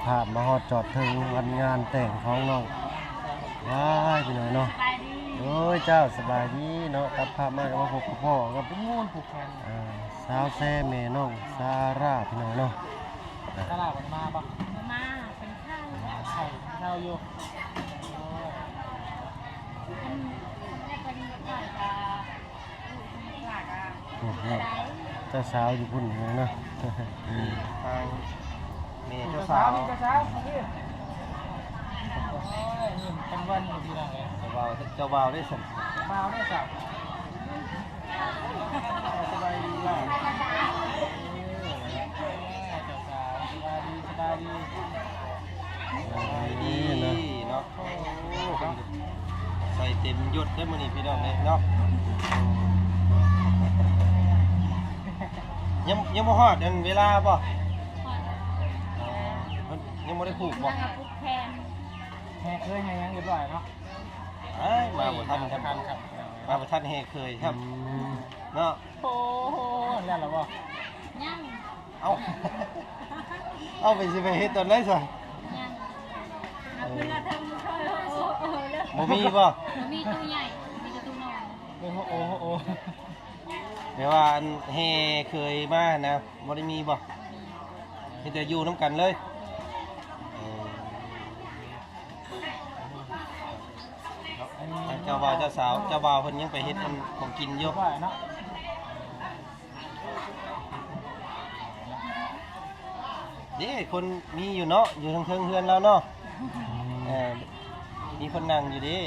ພາບມາຮອດຈອດເຖິງວັນງານແຕ່ງຂອງນ້ອງ ວ້າຍ ພີ່ນ້ອງເນາະ. ໂດຍ ເຈົ້າ ສະບາຍດີເນາະ. ຕັດພາບມາກໍມາພົບກັບພໍ່ກັບ ສາວແຊ ແມ່ນ້ອງຊາຣາ ພີ່ນ້ອງເນາະ. ຊາຣາບໍ່ໄດ້ມາບໍ່? ບໍ່ມາ ເປັນໄຂ້ ໄຂ້ ເຊົາຢູ່. ໂອ້ໂຫ ເຈົ້າສາວຢູ່ພຸ້ນເນາະ. ທາງແມ່ເຈົ້າສາວ ເຈົ້າບ່າວ ເຈົ້າບ່າວເດ້ຊັ້ນ ເຈົ້າບ່າວເດ້ຊັ້ນ. ສະບາຍດີຫຼານ ເຈົ້າສາວ ສະບາຍດີ ສະບາຍດີ ສະບາຍດີເນາະ. ໂອ້ ໃສ່ເຕັມຍົດເດ້ມື້ນີ້ພີ່ນ້ອງເອີຍເນາະ. ຍັງ ຍັງບໍ່ຮອດອັນເວລາບໍ່? ຮອດແລ້ວ ຍັງບໍ່ໄດ້ຜູກບໍ່? ຍັງ ແຫ່ເຄີຍແຫ່ຫຍັງຮຽບຮ້ອຍເນາະ. ເອີຍ ມາບໍ່ທັນ ມາບໍ່ທັນແຫ່ເຄີຍ ອືມ ເນາະ. ໂອ້ໂຫ ແລ້ວລະບໍ່? ຍັງ. ເອົ້າ ເອົາ ໄປຊິໄປເຮັດຕອນໃດຊະ? ຍັງ. ເອີ ບໍ່ມີບໍ່? ບໍ່ມີຕູ້ໃຫຍ່ ມີແຕ່ຕູ້ນ້ອຍ. ໂອ້ໂຫ ໂອ້ໂຫ ແປວ່າອັນແຫ່ເຄີຍມານະ ບໍ່ໄດ້ມີບໍ່? ມີ ມີແຕ່ຢູ່ນຳກັນເລີຍ. ເອີ ທາງເຈົ້າບ່າວເຈົ້າສາວ ເຈົ້າບ່າວເພິ່ນຍັງໄປເຮັດອັນຂອງກິນຢູ່. ເດ້ ຄົນມີຢູ່ເນາະ ຢູ່ເທິງໆເຮືອນລາວເນາະ. ເອີ ມີຄົນນັ່ງຢູ່ເດ້.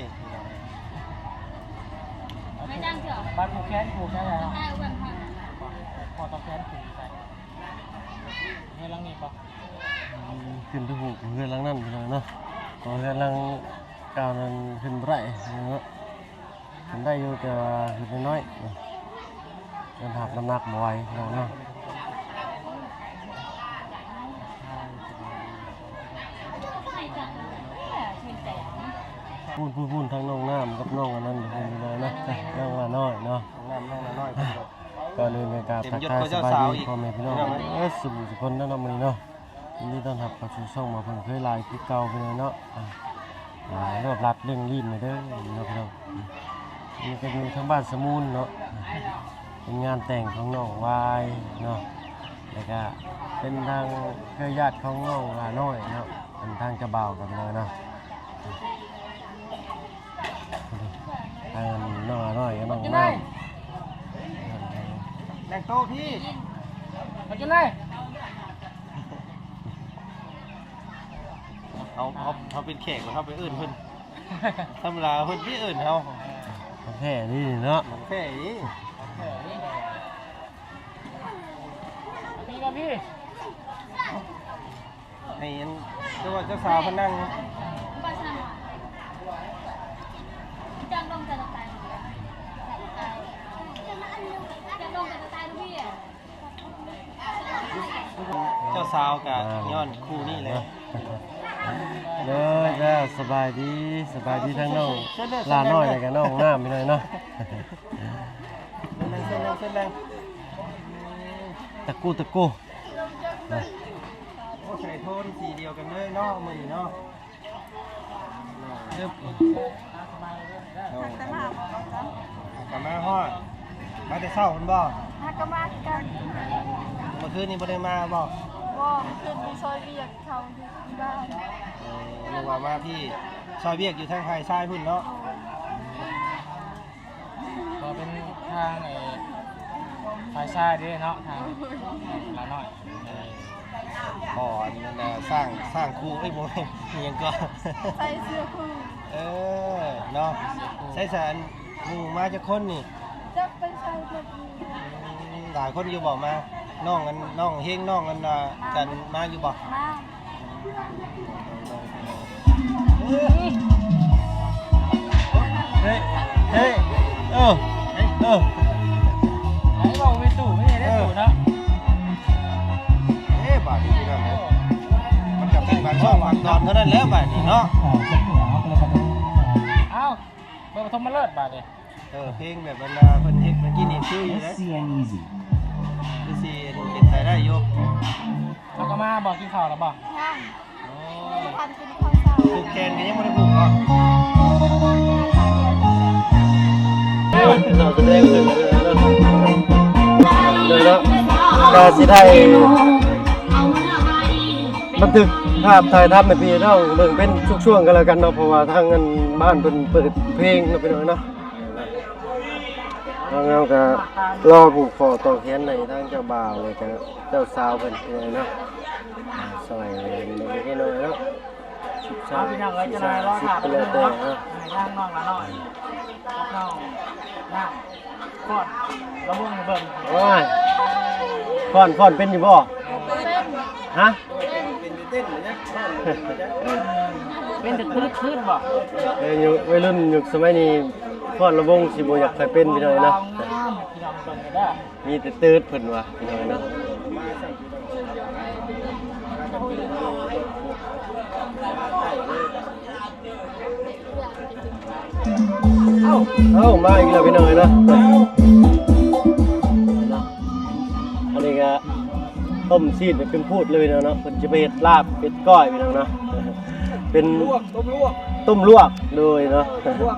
ບ້ານຜູກແຂນຜູກໄດ້ແລ້ວ ພໍ່ຕອບແທນຜູກໃສ່ ເຮືອນຫຼັງນີ້ບໍ່? ອືມ ຂຶ້ນໄປຜູກເຮືອນຫຼັງນັ້ນພີ່ນ້ອງເນາະ. ເພາະເຮືອນຫຼັງເກົ່ານັ້ນຂຶ້ນບໍ່ໄດ້ເນາະ. ຂຶ້ນໄດ້ຢູ່ ແຕ່ວ່າຂຶ້ນນ້ອຍໆ ມັນຮັບນ້ຳໜັກບໍ່ໄຫວເນາະ. ພຸ້ນໆໆ ທັງນ້ອງນ້ຳກັບນ້ອງອັນນັ້ນພຸ້ນເນາະ ນ້ອງຫຼ້ານ້ອຍເນາະ. ນ້ອງນ້ຳ ນ້ອງຫຼ້ານ້ອຍ ກ່ອນອື່ນກໍກາບທັກທາຍສະບາຍດີພໍ່ແມ່ພີ່ນ້ອງເບິດສູ່ຜູ້ສູ່ຄົນເນາະ ມື້ນີ້ເນາະ. ຍິນດີຕ້ອນຮັບເຂົ້າສູ່ຊ່ອງໝໍເພິ່ນເຄີຍຫຼາຍຄືເກົ່າພີ່ນ້ອງເນາະ. ອ່າ ອ່າ ລວບລັດເລັ່ງລີ້ນເດີເນາະພີ່ນ້ອງ. ນີ້ກໍຢູ່ທາງບ້ານສະມູນເນາະ ເປັນງານແຕ່ງຂອງນ້ອງວາຍເນາະ ແລ້ວກະເປັນທາງເຄືອຍາດຂອງນ້ອງຫຼ້ານ້ອຍເນາະ ເປັນທາງເຈົ້າບ່າວກັນເລີຍເນາະ. ທາງນ້ອງນ້ອຍກັບນ້ອງນ້ຳ ແຕ່ງໂຕພີ່ ມາກິນເລີຍ. ເຮົາ ເຮົາ ເຮົາເປັນແຂກ ເຮົາໄປເອີ້ນເພິ່ນ ທຳມະດາເພິ່ນຊິເອີ້ນເຮົາ. ຂອງແທ້ນີ້ເນາະ ຂອງແທ້ນີ້. ມາພີ່ ມາພີ່. ໃຫ້ອັນ ເຈົ້າ ເຈົ້າສາວເພິ່ນນັ່ງ ເຈົ້າສາວກະຍ້ອນຄູ່ນີ້ແຫຼະ. ເດີ ເດີ ສະບາຍດີ ສະບາຍດີທັງນ້ອງຫຼ້ານ້ອຍ ແລ້ວກະນ້ອງນ້ຳອີກໜ້ອຍເນາະ. ເຊີນນັ່ງ ເຊີນນັ່ງ ເຊີນນັ່ງ. ຕະກູ ຕະກູ. ໂອ້ ໃສ່ໂທນສີດຽວກັນເລີຍເນາະ ມື້ນີ້ເນາະ. ຫາກະມາຮອດ ມາແຕ່ເຊົ້າພຸ້ນບໍ່? ຫາກະມາຄືກັນ. ມື້ຄືນນີ້ບໍ່ໄດ້ມາບໍ່? ບໍ່ ມື້ຄືນໄປຊ່ອຍວຽກເຂົາຢູ່ທີ່ບ້ານ. ເອີ ນຶກວ່າມາພີ້ ຊ່ອຍວຽກຢູ່ທາງຝ່າຍຊາຍພຸ້ນເນາະ. ໂດຍ. ກໍເປັນທາງ ເອີ ຝ່າຍຊາຍເດ້ເນາະ ທາງຫຼ້ານ້ອຍ. ເອີ ບໍ່ ອັນນັ້ນນະ ສ້າງ ສ້າງຄູ່ ເອີຍ ບໍ່ແມ່ນ ອີ່ຫຍັງກໍ ໃສ່ເສື້ອຄູ່. ເອີ ເນາະ ໃສ່ສານ ໝູ່ມາຈັກຄົນນີ້? ຈັກໄປໃສ່ໝົດ. ອືມ ຫຼາຍຄົນຢູ່ບໍ່ມາ? ນ້ອງອັນ ນ້ອງເຮງ ນ້ອງອັນ ມາ ຈັນ ມາຢູ່ບໍ່? ມາ. ເຮີ້ຍ ເຮີ້ຍ ເອີ ເອີ ໄປເວົ້າແມ່ຕູ້ແມ່ຕູ້ເນາະ. ເອີ ບາດນີ້ພີ່ນ້ອງເອີຍ ມັນກໍເປັນບາງຊ່ວງບາງຕອນເທົ່ານັ້ນແຫຼະບາດນີ້ເນາະ. ເອົ້າ ເບິ່ງປະຖົມມະເລີດບາດນີ້. ເອີ ເພງແບບບັນດາເພິ່ນເຮັດມາກິນນີ້ຄືຢູ່ເດ້ ຄືຊິເປັນໄປໄດ້ຢູ່. ເຮົາກໍມາບໍ່ ກິນເຂົ້າແລ້ວບໍ່? ຍັງ. ອໍ ຜູກແຂນກໍຍັງບໍ່ໄດ້ຜູກເນາະ. ເອີ ເຮົາສະແດງເປັນເນາະ ເດີເນາະ ກໍຊິໄດ້ບັນທຶກພາບຖ່າຍທຳໃຫ້ພີ່ນ້ອງເບິ່ງເປັນຊ່ວງໆກັນແລ້ວກັນເນາະ ເພາະວ່າທາງອັນບ້ານເພິ່ນເປີດເພງເນາະ ພີ່ນ້ອງເນາະ. ທາງເຮົາກໍລໍຜູກຂໍ້ຕໍ່ແຂນໃຫ້ທາງເຈົ້າບ່າວ ແລ້ວກໍເຈົ້າສາວເພິ່ນເນາະ ອາ ຊ່ອຍເລັກໆນ້ອຍໆເນາະ ສິບ ເອົາ ຊາວ ສີ່ ຊາວ ສິບ ກໍແລ້ວແຕ່ເນາະ ໃຫ້ທາງນ້ອງລະນ້ອຍກັບນ້ອງນາງຟ້ອນລຳວົງໃຫ້ເບິ່ງ. ໂອ້ຍ ຟ້ອນ ຟ້ອນເປັນຢູ່ບໍ່? ຮະ? ເປັນແຕ່ຕືດໆບໍ່? ເອີ ຢູ່ໄວລຸ້ນຍຸກສະໄໝນີ້ ຟ້ອນລຳວົງຊິບໍ່ຢາກໃຫ້ເປັນ ພີ່ນ້ອງເນາະ ງາມ ພີ່ນ້ອງເບິ່ງເດີ ມີແຕ່ຕືດເພິ່ນວ່າ ພີ່ນ້ອງເນາະ. ເອົ້າ ເອົ້າ ມາອີກແລ້ວ ພີ່ນ້ອງເນາະ ເນາະ. ອັນນີ້ກໍຕົ້ມຊີ້ນເປັນພູດເລີຍເນາະ ເພິ່ນຈະໄປເຮັດລາບເຮັດກ້ອຍ ພີ່ນ້ອງເນາະ ເປັນ ລວກ ຕົ້ມລວກ ຕົ້ມລວກ ໂດຍເນາະ ລວກ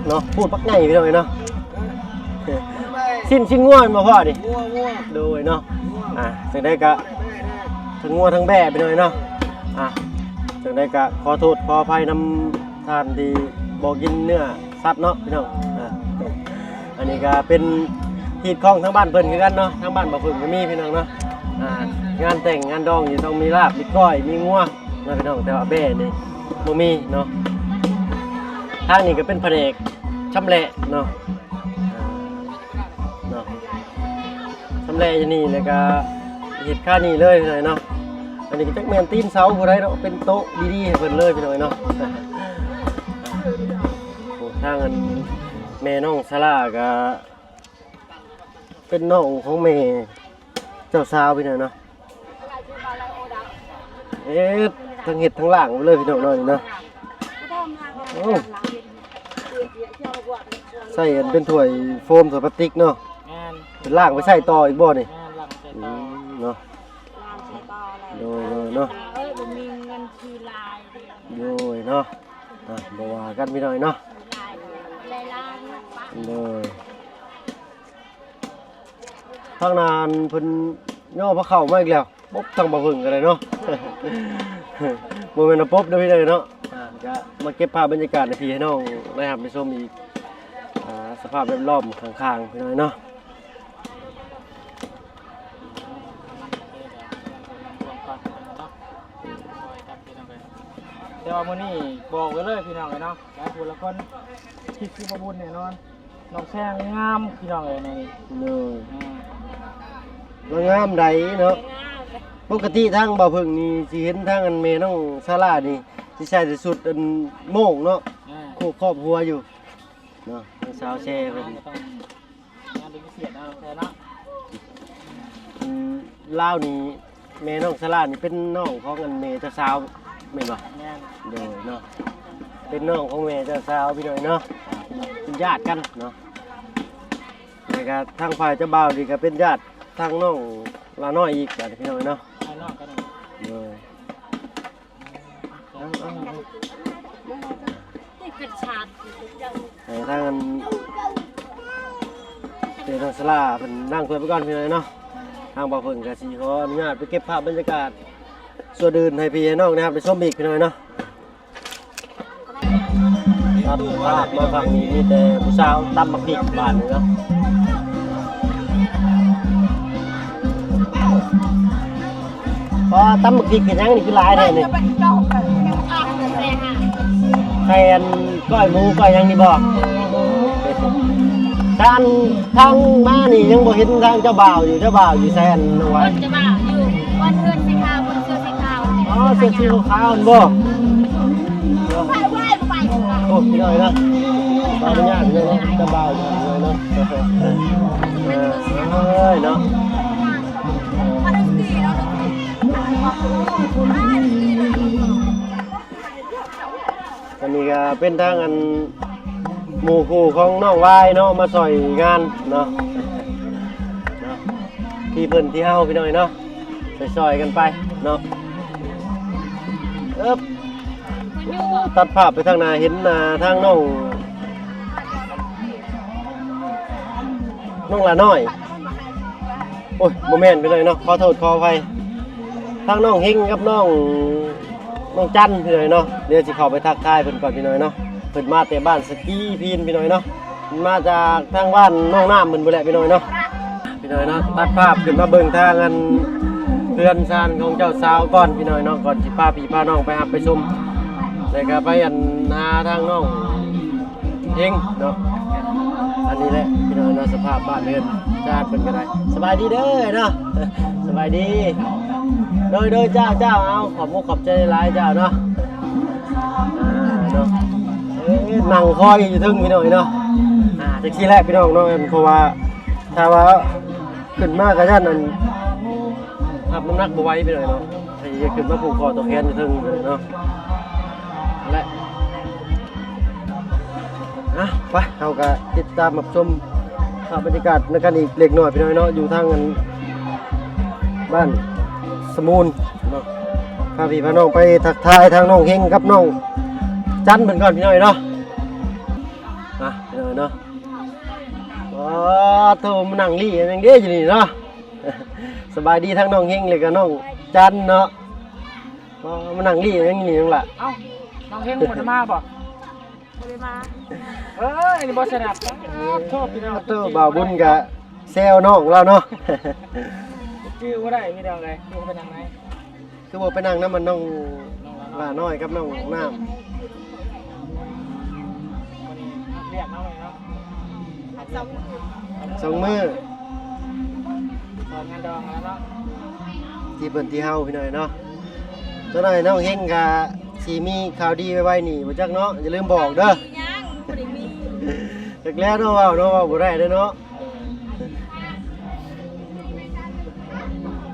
ເນາະ ພູດບັກໃຫຍ່ ພີ່ນ້ອງເນາະ. ຊີ້ນ ຊີ້ນງົວແມ່ນບໍ່ພໍ່ນີ້? ງົວ ງົວ ໂດຍເນາະ ງົວ ອ່າ ຈັ່ງໃດກໍທັງງົວທັງແບ້ ພີ່ນ້ອງເນາະ ອ່າ ຈັ່ງໃດກໍຂໍໂທດຂໍອະໄພນຳທ່ານທີ່ບໍ່ກິນເນື້ອ ສັດເນາະ ພີ່ນ້ອງ. ອ່າ ອັນນີ້ກໍເປັນຮີດຄອງທາງບ້ານເພິ່ນຄືກັນເນາະ ທາງບ້ານບໍ່ເພິ່ນກໍມີ ພີ່ນ້ອງເນາະ. ອ່າ ງານແຕ່ງງານດອງນີ້ຕ້ອງມີລາບ ມີກ້ອຍ ມີງົວເນາະ ພີ່ນ້ອງ ແຕ່ວ່າແບ້ນີ້ບໍ່ມີເນາະ. ທາງນີ້ກໍເປັນພະແນກຊຳແຫຼະເນາະ ອ່າ ເນາະ ຊຳແຫຼະຢູ່ນີ້ ແລ້ວກໍເຮັດຄານີ້ເລີຍເນາະ. ອັນນີ້ກໍຈັກແມ່ນຕີນເສົາຜູ້ໃດເນາະ ເປັນໂຕະດີໆໃຫ້ເພິ່ນເລີຍ ພີ່ນ້ອງເນາະ. ໂອ້ ທາງອັນແມ່ນ້ອງສາລາກໍເປັນນ້ອງຂອງແມ່ເຈົ້າສາວ ພີ່ນ້ອງເນາະ. ເຮັດທັງເຮັດທັງລ້າງໄປເລີຍ ພີ່ນ້ອງເນາະ ນີ້ເນາະ. ໂອ້ ໃສ່ອັນເປັນຖ້ວຍໂຟມ ຖ້ວຍພລາສຕິກເນາະ. ແມ່ນ ເປັນລ້າງໄປໃສ່ຕໍ່ອີກບໍ່ນີ້? ແມ່ນ ລ້າງໃສ່ຕໍ່ ອືມ ເນາະ. ໂດຍ ໂດຍເນາະ ເອີຍ ບໍ່ມີເງິນຊື້ຫຼາຍເດ້ ໂດຍເນາະ. ອ່າ ບໍ່ວ່າກັນ ພີ່ນ້ອງເນາະ ໂດຍ. ທາງນັ້ນເພິ່ນຍໍພາເຂົ້າມາອີກແລ້ວ ປົບທາງບ່າວເພິ່ງກໍໄດ້ເນາະ. ບໍ່ແມ່ນວ່າປົບເດີພີ່ນ້ອງເນາະ. ອ່າ ກະມາເກັບພາບບັນຍາກາດໃຫ້ພີ່ໃຫ້ນ້ອງໄດ້ຮັບໄດ້ຊົມອີກ ອ່າ ສະພາບແວດລ້ອມຂ້າງໆ ພີ່ນ້ອງເນາະ. ແຕ່ວ່າມື້ນີ້ບອກໄວ້ເລີຍ ພີ່ນ້ອງເອີຍເນາະ ຫຼາຍຜູ້ຫຼາຍຄົນຄິດຄືບໍ່ບຸນແນ່ນອນ. ນ້ອງແຊງງາມ ພີ່ນ້ອງເອີຍ ໃນນີ້ ໂດຍ ອ່າ ລາວງາມໃດເນາະ. ປົກກະຕິທາງບ່າວເພິ່ງນີ້ຊິເຫັນທາງອັນແມ່ນ້ອງສາລານີ້ຊິໃສ່ແຕ່ຊຸດອັນໂມ່ງເນາະ ອ່າ ໂຄກຄອບຫົວຢູ່ເນາະ. ທາງສາວແຊເພິ່ນ ງາມເປັນພິເສດເນາະ ແຊເນາະ. ອືມ ລາວນີ້ ແມ່ນ້ອງສາລານີ້ເປັນນ້ອງຂອງອັນແມ່ເຈົ້າສາວແມ່ນບໍ່? ແມ່ນ ໂດຍເນາະ ເປັນນ້ອງຂອງແມ່ເຈົ້າສາວ ພີ່ນ້ອງເນາະ ເປັນຍາດກັນເນາະ. ແລ້ວກະທາງຝ່າຍເຈົ້າບ່າວນີ້ກະເປັນຍາດທາງນ້ອງຫຼ້ານ້ອຍອີກ ບາດນີ້ ພີ່ນ້ອງເນາະ ອ້າຍນ້ອງກັນ ໂດຍ. ເອົາ ເອົາ ເອົາ ໃຫ້ທາງອັນເປັນທາງສາລາເພິ່ນລ້າງຖ້ວຍໄປກ່ອນ ພີ່ນ້ອງເນາະ. ທາງບ່າວເພິ່ງກະຊິຂໍອະນຸຍາດໄປເກັບພາບບັນຍາກາດສ່ວນອື່ນໃຫ້ພີ່ໃຫ້ນ້ອງໄດ້ຮັບໄດ້ຊົມອີກ ພີ່ນ້ອງເນາະ. ຕັດພາບມາຝັ່ງນີ້ມີແຕ່ຜູ້ສາວຕຳໝາກພິກບາດນີ້ເນາະ. ອໍ ຕຳໝາກພິກເຮັດຫຍັງນີ້ຄືຫຼາຍແທ້ນີ້? ໃສ່ອັນກ້ອຍໝູກ້ອຍຫຍັງນີ້ບໍ່? ທ່ານທາງມານີ້ຍັງບໍ່ເຫັນທາງເຈົ້າບ່າວຢູ່ ເຈົ້າບ່າວຢູ່ໃສ ອັນນ້ອງວາຍ? ເຈົ້າບ່າວຢູ່ບ່ອນເຮືອນສີຂາວ ບ່ອນເສື້ອສີຂາວ. ອໍ ເສື້ອສີຂາວຫັ້ນບໍ່? ໂອ້ ພີ່ນ້ອງເອີຍເນາະ ຂໍອະນຸຍາດເນາະ ເຈົ້າບ່າວເນາະ ເອີຍເນາະ. ອັນນີ້ກໍເປັນທາງອັນໝູ່ຄູ່ຂອງນ້ອງວາຍເນາະ ມາຊ່ອຍງານເນາະ ເນາະ ທີ່ເພິ່ນທີ່ເຮົາ ພີ່ນ້ອງເອີຍເນາະ ຊ່ອຍໆກັນໄປເນາະ. ເອີບ ຕັດພາບໄປທາງໜ້າ ເຫັນໜ້າທາງນ້ອງ ນ້ອງຫຼ້ານ້ອຍ ໂອ້ຍ ບໍ່ແມ່ນພີ່ນ້ອງເນາະ ຂໍໂທດຂໍອະໄພ ທາງນ້ອງເຮັງກັບນ້ອງ ນ້ອງຈັນພີ່ນ້ອງເນາະ. ດຽວຊິເຂົ້າໄປທັກທາຍເພິ່ນກ່ອນພີ່ນ້ອງເນາະ. ເພິ່ນມາແຕ່ບ້ານສະກີພີນພີ່ນ້ອງເນາະ ມາຈາກທາງບ້ານໜອງນ້ຳເພິ່ນພຸ້ນແຫຼະພີ່ນ້ອງເນາະ. ພີ່ນ້ອງເນາະ ຕັດພາບຂຶ້ນມາເບິ່ງທາງອັນເຮືອນຊານຂອງເຈົ້າສາວກ່ອນພີ່ນ້ອງເນາະ ກ່ອນຊິພາພີ່ພານ້ອງໄປຮັບໄປຊົມ ແລ້ວກໍໄປອັນຫາທາງນ້ອງເຮັງເນາະ. ອັນນີ້ແຫຼະພີ່ນ້ອງເນາະ ສະພາບບ້ານເຮືອນຊານເພິ່ນກໍໄດ້. ສະບາຍດີເດີເນາະ ສະບາຍດີ. ໂດຍ ໂດຍ ເຈົ້າ ເຈົ້າ ເອົາ ຂອບມຸກຂອບໃຈຫຼາຍເຈົ້າເນາະ. ອ່າ ເນາະ ເອີ ນັ່ງຄອຍຢູ່ເທິງພີ່ນ້ອງເນາະ. ອ່າ ຈັ່ງຊີ້ແຫຼະພີ່ນ້ອງເນາະ ເພາະວ່າຖ້າວ່າຂຶ້ນມາກໍຢ້ານອັນຮັບນ້ຳໜັກບໍ່ໄຫວພີ່ນ້ອງເນາະ ໃຫ້ຂຶ້ນມາຜູກຄໍຕໍ່ແຂນຢູ່ເທິງເນາະ. ແລະ ອ່ະ ໄປ ເຮົາກໍຕິດຕາມຮັບຊົມພາບບັນຍາກາດນຳກັນອີກເລັກນ້ອຍພີ່ນ້ອງເນາະ ຢູ່ທາງອັນບ້ານສະມູນເນາະ. ພາພີ່ພານ້ອງໄປທັກທາຍທາງນ້ອງເຮັງກັບນ້ອງຈັນເພິ່ນກ່ອນພີ່ນ້ອງເນາະ. ອ່ະ ພີ່ນ້ອງເນາະ ໂອ້ ໂທ ມານັ່ງລີ້ຫຍັງເດ້ຢູ່ນີ້ເນາະ. ສະບາຍດີທັງນ້ອງເຮັງ ແລ້ວກໍນ້ອງຈັນເນາະ. ອໍ ມານັ່ງລີ້ຫຍັງຢູ່ນີ້ນ້ອງຫຼ້າ? ເອົ້າ ນ້ອງເຮັງບໍ່ໄດ້ມາບໍ່? ບໍ່ໄດ້ມາ. ເອີຍ ອັນນີ້ບໍ່ສະໜັບ. ໂທດພີ່ນ້ອງ ໂທດ ບ່າວບຸນກະແຊວນ້ອງລາວເນາະ. ຈື່ບໍ່ໄດ້ພີ່ນ້ອງເອີຍ ຄືບໍ່ໄປນັ່ງໃນ ຄືບໍ່ໄປນັ່ງນຳອັນນ້ອງຫຼ້ານ້ອຍກັບນ້ອງນ້ຳ. ມື້ນີ້ຮັບວຽກເນາະ ເນາະ ສອງມື້ ສອງມື້ ສອງງານດອງແລ້ວເນາະ ທີ່ເພິ່ນທີ່ເຮົາພີ່ນ້ອງເນາະ. ຈັກໜ້ອຍນ້ອງເຮັງກະຊິມີຂ່າວດີໄວໆນີ້ບໍ່ຈັກເນາະ ຢ່າລືມບອກເດີ. ຍັງບໍ່ໄດ້ມີ ຈັກແລ້ວເນາະ ເວົ້າເນາະ ເວົ້າບໍ່ໄດ້ເດີເນາະ.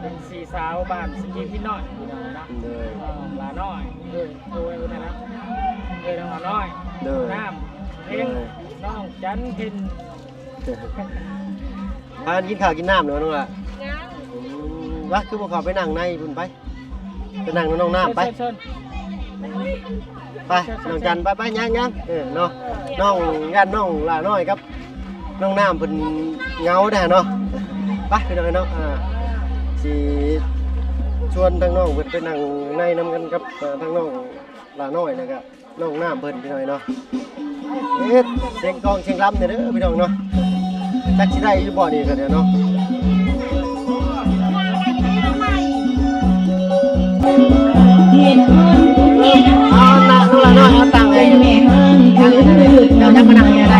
ເປັນສີ່ສາວບ້ານສະກີພີນນ້ອຍພີ່ນ້ອງເນາະ. ໂດຍ ນ້ອງຫຼ້ານ້ອຍ ເອີຍ ໂອ້ຍ ເອີ້ນນະ ເອີຍ ນ້ອງຫຼ້ານ້ອຍ ໂດຍ ນ້ຳເພັງ ໂດຍ ນ້ອງຈັນເພັນ. ພາກັນກິນຂ້າວກິນນ້ຳແລ້ວນ້ອງຫຼ້າ? ຍັງ. ອືມ ວ່າຄືບໍ່ເຂົ້າໄປນັ່ງໃນພຸ້ນໄປ ໄປນັ່ງນຳນ້ອງນ້ຳໄປ. ເຊີນ ໄປ ນ້ອງຈັນ ໄປ ໄປ ຍ່າງໆ ເອີ ເນາະ ນ້ອງ ຢ້ານນ້ອງຫຼ້ານ້ອຍກັບນ້ອງນ້ຳເພິ່ນເຫງົາແດ່ເນາະ. ໄປ ພີ່ນ້ອງເນາະ ອ່າ ຊິຊວນທາງນ້ອງເພິ່ນໄປນັ່ງໃນນຳກັນກັບ ເອີ ທາງນ້ອງຫຼ້ານ້ອຍ ແລ້ວກະ ນ້ອງນ້ຳເພິ່ນພີ່ນ້ອງເນາະ. ເຮັດສຽງກອງສຽງລຳແດ່ເດີພີ່ນ້ອງເນາະ. ຈັກຊິໄດ້ຢູ່ບໍ່ນີ້ກໍດຽວເນາະ. ເອົານະ ລູກຫຼານນ້ອຍ ເອົາຕັ້ງໃຫ້ ເຈົ້າຈັບມານັ່ງນີ້ກໍໄດ້.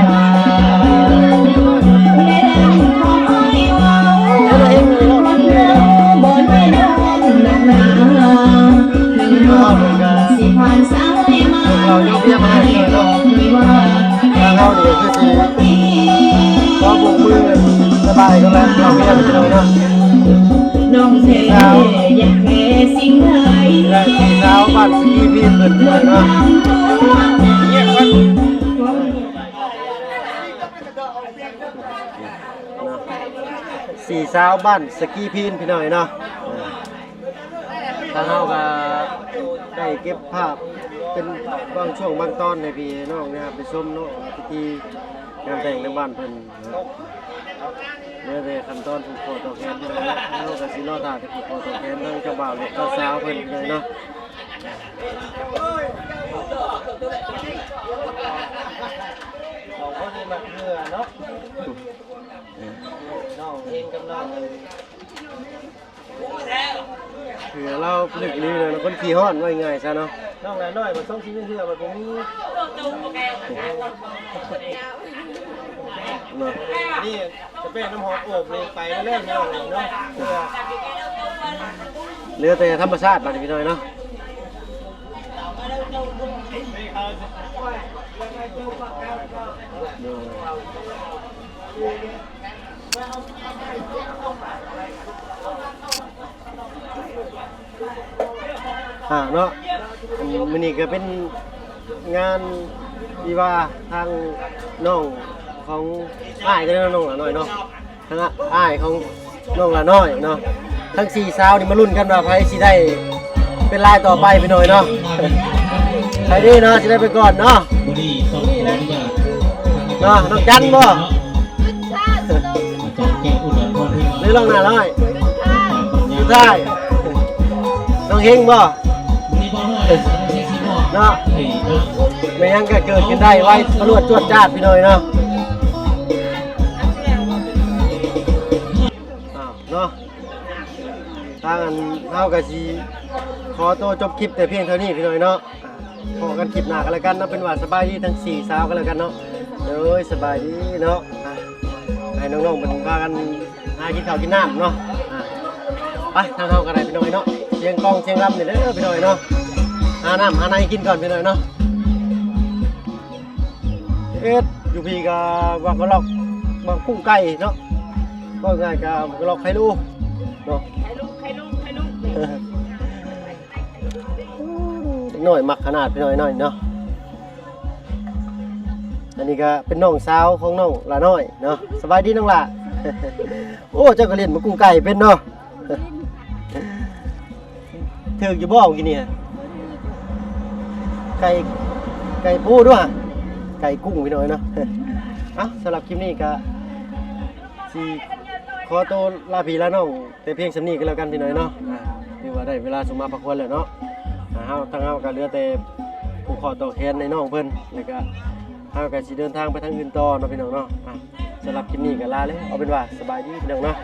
ເຮົາຍົກເລີກມາໃຫ້ເນາະ ທາງເຮົານີ້ກໍຄືຊິຂໍໂບກມືບາຍບາຍກັນແລ້ວ ເຮົາເປັນພີ່ນ້ອງເນາະ. ສີ່ສາວ ແລະ ສີ່ສາວບ້ານສະກີພີນເພິ່ນເນາະ. ເນາະ ສີ່ສາວບ້ານສະກີພີນ ພີ່ນ້ອງເອີຍເນາະ. ທາງເຮົາກໍໄດ້ເກັບພາບເປັນບາງຊ່ວງບາງຕອນໃຫ້ພີ່ໃຫ້ນ້ອງໄດ້ຮັບໄດ້ຊົມເນາະ ວ່າພິທີງານແຕ່ງທາງບ້ານເພິ່ນເນາະ. ເຫຼືອແຕ່ຂັ້ນຕອນຜູກຄໍຕໍ່ແຂນ ພີ່ນ້ອງເນາະ. ເຮົາກໍຊິລໍຖ້າແຕ່ຜູກຄໍຕໍ່ແຂນທາງເຈົ້າບ່າວ ແລະ ເຈົ້າສາວເພິ່ນເລີຍເນາະ. ສອງຄົນນີ້ມັກເຮືອເນາະ ນ້ອງເອງກັບນ້ອງ ເຮືອລາວລຶກນີ້ເນາະ ຄົນຂີ້ຮ້ອນ ເວົ້າງ່າຍຊະເນາະ. ນ້ອງຫຼ້ານ້ອຍບັດສົ່ງຊີວິດເຮືອບັດບໍ່ມີເນາະ. ນີ້ ສະເປນນ້ຳຫອມໂອບນີ້ໄປແລ້ວເນາະ ເນາະ ເຫຼືອແຕ່ທຳມະຊາດບາດນີ້ພີ່ນ້ອງເນາະ. ອ່າ ເນາະ ອັນມື້ນີ້ກໍເປັນງານທີ່ວ່າທາງນ້ອງຂອງອ້າຍກັບນ້ອງຫຼ້ານ້ອຍເນາະ ທາງອ້າຍຂອງນ້ອງຫຼ້ານ້ອຍເນາະ. ທັງສີ່ສາວນີ້ມາລຸ້ນກັນວ່າໃຜຊິໄດ້ ເປັນລາຍຕໍ່ໄປພີ່ນ້ອງເນາະ. ໃຜດີເນາະ ຊິໄດ້ໄປກ່ອນເນາະ. ເນາະ ນ້ອງຈັນບໍ່? ຫຼືລອງໜ້ານ້ອຍ? ສຸດທ້າຍ ນ້ອງເຮັງບໍ່? ເນາະ ແມ່ນຫຍັງກໍເກີດຂຶ້ນໄດ້ ໄວພະລວດຈວດຈາດພີ່ນ້ອງເນາະ. ອ້າວ ເນາະ ທາງອັນເຮົາກໍຊິຂໍໂຕຈົບຄລິບແຕ່ພຽງເທົ່ານີ້ພີ່ນ້ອງເນາະ. ພໍ້ກັນຄລິບໜ້າກໍແລ້ວກັນເນາະ. ເປັນວ່າສະບາຍດີທັງສີ່ສາວກໍແລ້ວກັນເນາະ. ໂດຍ ສະບາຍດີເນາະ. ອ່ະ ໃຫ້ນ້ອງໆເພິ່ນພາກັນຫາກິນເຂົ້າກິນນ້ຳເນາະ. ອ່ະ ໄປ ທາງເຮົາກໍໄດ້ພີ່ນ້ອງເນາະ. ສຽງກ້ອງສຽງລຳນີ້ເດີພີ່ນ້ອງເນາະ. ຫານ້ຳຫາໃນກິນກ່ອນພີ່ນ້ອງເນາະ. ເຮັດຢູ່ພີ້ກໍບັກກະລອກ ບັກກຸ້ງໄກ່ເນາະ. ເວົ້າງ່າຍກໍບັກກະລອກໄຄລູເນາະ. ໄຄລູ ໄຄລູ ໄຄລູ ເດັກນ້ອຍມັກຂະໜາດພີ່ນ້ອງເນາະ. ອັນນີ້ກໍເປັນນ້ອງສາວຂອງນ້ອງຫຼ້ານ້ອຍເນາະ. ສະບາຍດີນ້ອງຫຼ້າ. ໂອ້ ເຈົ້າກໍຫຼິ້ນບັກກຸ້ງໄກ່ເປັນເນາະ. ຖືກຢູ່ບໍ່ມື້ກີ້ນີ້? ໄກ່ ໄກ່ປູດ້ວຍ ໄກ່ກຸ້ງພີ່ນ້ອງເນາະ. ເອົ້າ ສຳລັບຄລິບນີ້ກໍຊິຂໍໂຕລາພີ່ລານ້ອງແຕ່ພຽງສ່ຳນີ້ກໍແລ້ວກັນພີ່ນ້ອງເນາະ. ອ່າ ຖືວ່າໄດ້ເວລາສົມມາພາຄວນແລ້ວເນາະ. ອ່າ ເຮົາ ທາງເຮົາກໍເຫຼືອແຕ່ຜູກຂໍ້ຕໍ່ແຂນໃຫ້ນ້ອງເພິ່ນ ແລ້ວກໍເຮົາກໍຊິເດີນທາງໄປທາງອື່ນຕໍ່ເນາະພີ່ນ້ອງເນາະ. ອ່າ ສຳລັບຄລິບນີ້ກໍລາແລ້ວ ເອົາເປັນວ່າສະບາຍດີພີ່ນ້ອງເນາະ.